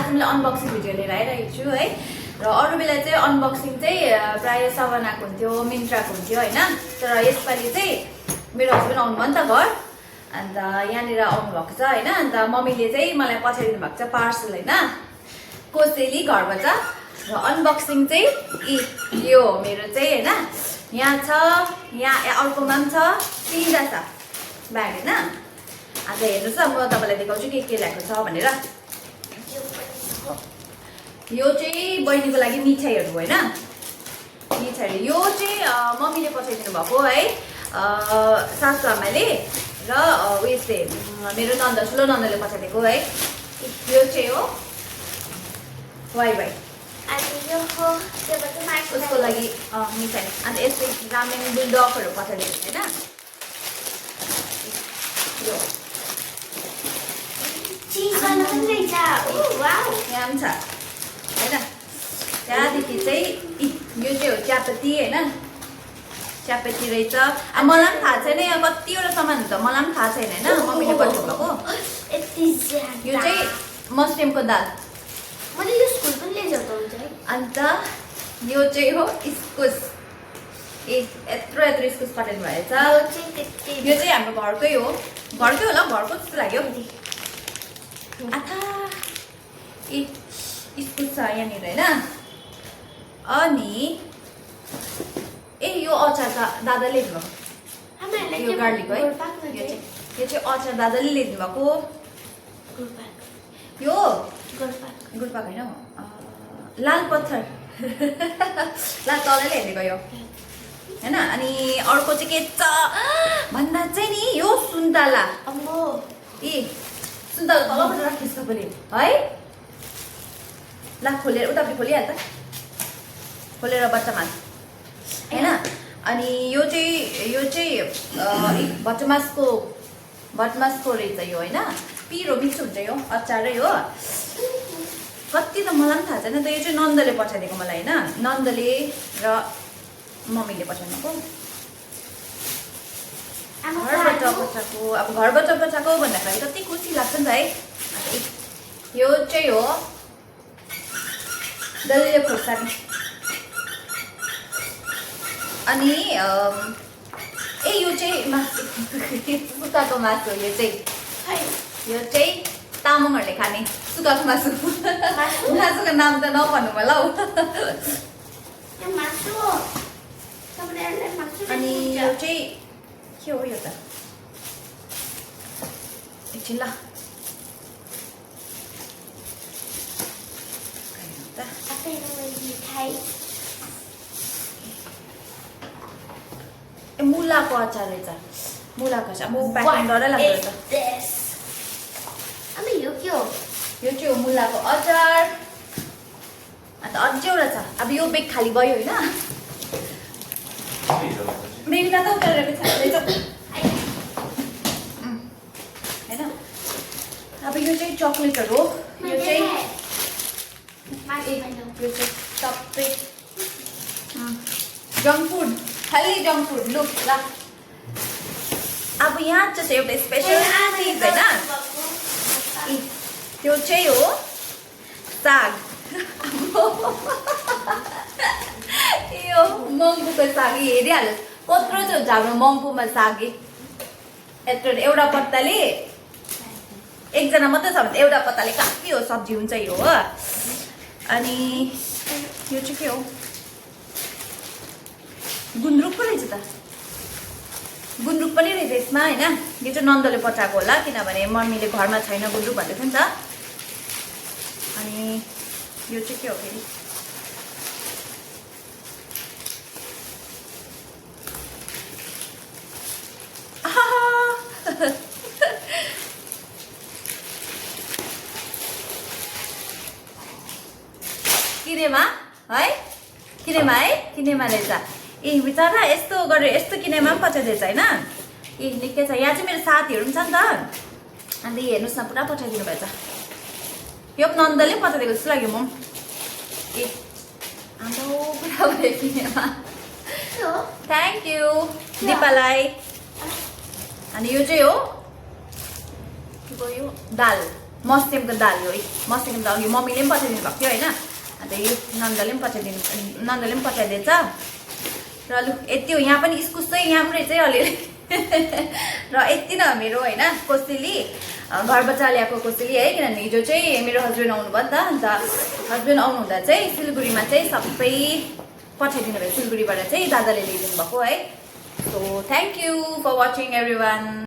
आज मैले unboxing video लिएर आइरहेको छु है। र अरू बेला चाहिँ अनबक्सिङ चाहिँ प्रायः सवनाको हुन्थ्यो, मिन्त्राको हुन्थ्यो होइन। तर यसपालि चाहिँ मेरो हस्बेन्ड आउनुभयो नि त घर, अन्त यहाँनिर आउनुभएको छ होइन। अन्त मम्मीले चाहिँ मलाई पठाइदिनु भएको छ पार्सल होइन, कोसेली घरबाट। र अनबक्सिङ चाहिँ यो मेरो चाहिँ होइन, यहाँ छ, यहाँ अर्कोमा पनि छ, तिनवटा छ ब्याग होइन। आज हेर्नुहोस् न, म तपाईँलाई देखाउँछु के ल्याएको छ भनेर। यो चाहिँ बहिनीको लागि मिठाईहरू होइन, मिठाईहरू। यो चाहिँ मम्मीले पठाइदिनु भएको है, सासु आमाले। र उयसले मेरो नन्द, ठुलो नन्दले पठाइदिएको है। यो चाहिँ हो वाइ वाइ, उसको लागि मिठाई। अन्त यस्तै रामेन बुलडगहरू पठाइदिएको होइन। यो यहाँ पनि छ होइन। त्यहाँदेखि चाहिँ यो चाहिँ हो चियापत्ती होइन, चियापत्ती रहेछ। मलाई पनि थाहा छैन यहाँ कतिवटा सामान हुन्छ, मलाई पनि थाहा छैन होइन, मम्मीले पठाउनु भएको। यो चाहिँ मसरुमको दाल, अन्त यो चाहिँ हो इस्कुस। यत्रो इस्कुस पठाइदिनु भएछ। यो चाहिँ हाम्रो घरकै हो, घरकै होला, घरको जस्तो लाग्यो। आथा इस्कुस छ यहाँनिर होइन। अनि यो अचार त दादाले ल्याइदिनु भएको, यो गार्लिक है। यो चाहिँ अचार दादाले ल्याइदिनु भएको। यो गुडपाक होइन, लाल पत्थर लाल तलले हेरेको यो होइन। अनि अर्को चाहिँ के छ भन्दा चाहिँ नि यो सुन्तला। सुन्तला तलबाट राखिस् तपाईँले है। ला खोलेर उतापट्टि खोलिहाल त, खोलेर बच्चामास होइन। अनि यो चाहिँ भटमासको रहेछ यो होइन। पिरो मिठो हुन्छ यो अचारै हो। कति त मलाई पनि थाहा छैन त। यो चाहिँ नन्दले पठाइदिएको मलाई होइन, नन्दले र मम्मीले पठाउनुको। घरबाट पठाएको, अब घरबाट पठाएको भन्दाखेरि कति खुसी लाग्छ नि त है। यो चाहिँ हो डल्ले खोर्सानी। अनि यो चाहिँ मासु, सुकाको मासु। यो चाहिँ तामाङहरूले खाने सुकाको मासु। मासुको नाम त नभन्नु होला हौ। अनि यो चाहिँ के हो यो त, एकछिन ल। मुलाको अचार रहेछ, मुलाको अचार। म प्याकिङ गरेर लाग्दो रहेछ। यो चाहिँ हो मुलाको अचार। अन्त अझै एउटा छ। अब यो बेग खाली भयो होइन। बेबीलाई त उतारेको छ होइन। अब यो चाहिँ चक्लेटहरू हो। यो चाहिँ सबै जङ्क फुड, खालि जङ्क फुड। लु ल, अब यहाँ चाहिँ एउटा स्पेसल चिज होइन, त्यो चाहिँ हो साग। यो मङ्पूको साग हेरिहाल्नुहोस् कत्रो चाहिँ हुन्छ हाम्रो मङ्पूमा साग। यत्रो एउटा पत्ताले, एकजना मात्रै छ भने एउटा पत्ताले काफी हो, सब्जी हुन्छ यो हो। अनि यो चाहिँ के हो, गुन्द्रुक पो रहेछ त, गुन्द्रुक पनि रहेछ यसमा होइन। यो चाहिँ नन्दले पठाएको होला, किनभने मम्मीले घरमा छैन गुन्द्रुक भन्दै थियो नि त। अनि यो चाहिँ के हो फेरि, किनेमा है, किनेमा रहेछ। बिचरा यस्तो गरेर यस्तो किनेमा पनि पठाइदिएछ होइन। निकै छ। यहाँ चाहिँ मेरो साथीहरू पनि छ नि त, अन्त हेर्नुहोस् न पुरा पठाइदिनु भएछ। यो नन्दले पठाइदिएको जस्तो लाग्यो। म आम्बो पुरा भयो किनेमा। Thank you दिपालाई। अनि यो चाहिँ हो के भयो, दाल। मस्यामको दाल हो है, मस्यामको दाल यो मम्मीले पनि पठाइदिनु भएको थियो होइन। अन्त यो नन्दले पनि पठाइदिएछ र लु यति हो। यहाँ पनि इस्कुस चाहिँ यहाँ पनि चाहिँ अलिअलि र यति नै मेरो होइन कोसेली घरबाट ल्याएको कोसेली है। किनभने हिजो चाहिँ मेरो हस्बेन्ड आउनुभयो नि त, अन्त हस्बेन्ड आउनुहुँदा चाहिँ सिलगढीमा चाहिँ सबै पठाइदिनु भयो, सिलगढीबाट चाहिँ दादाले ल्याइदिनु भएको है। So thank you for watching everyone.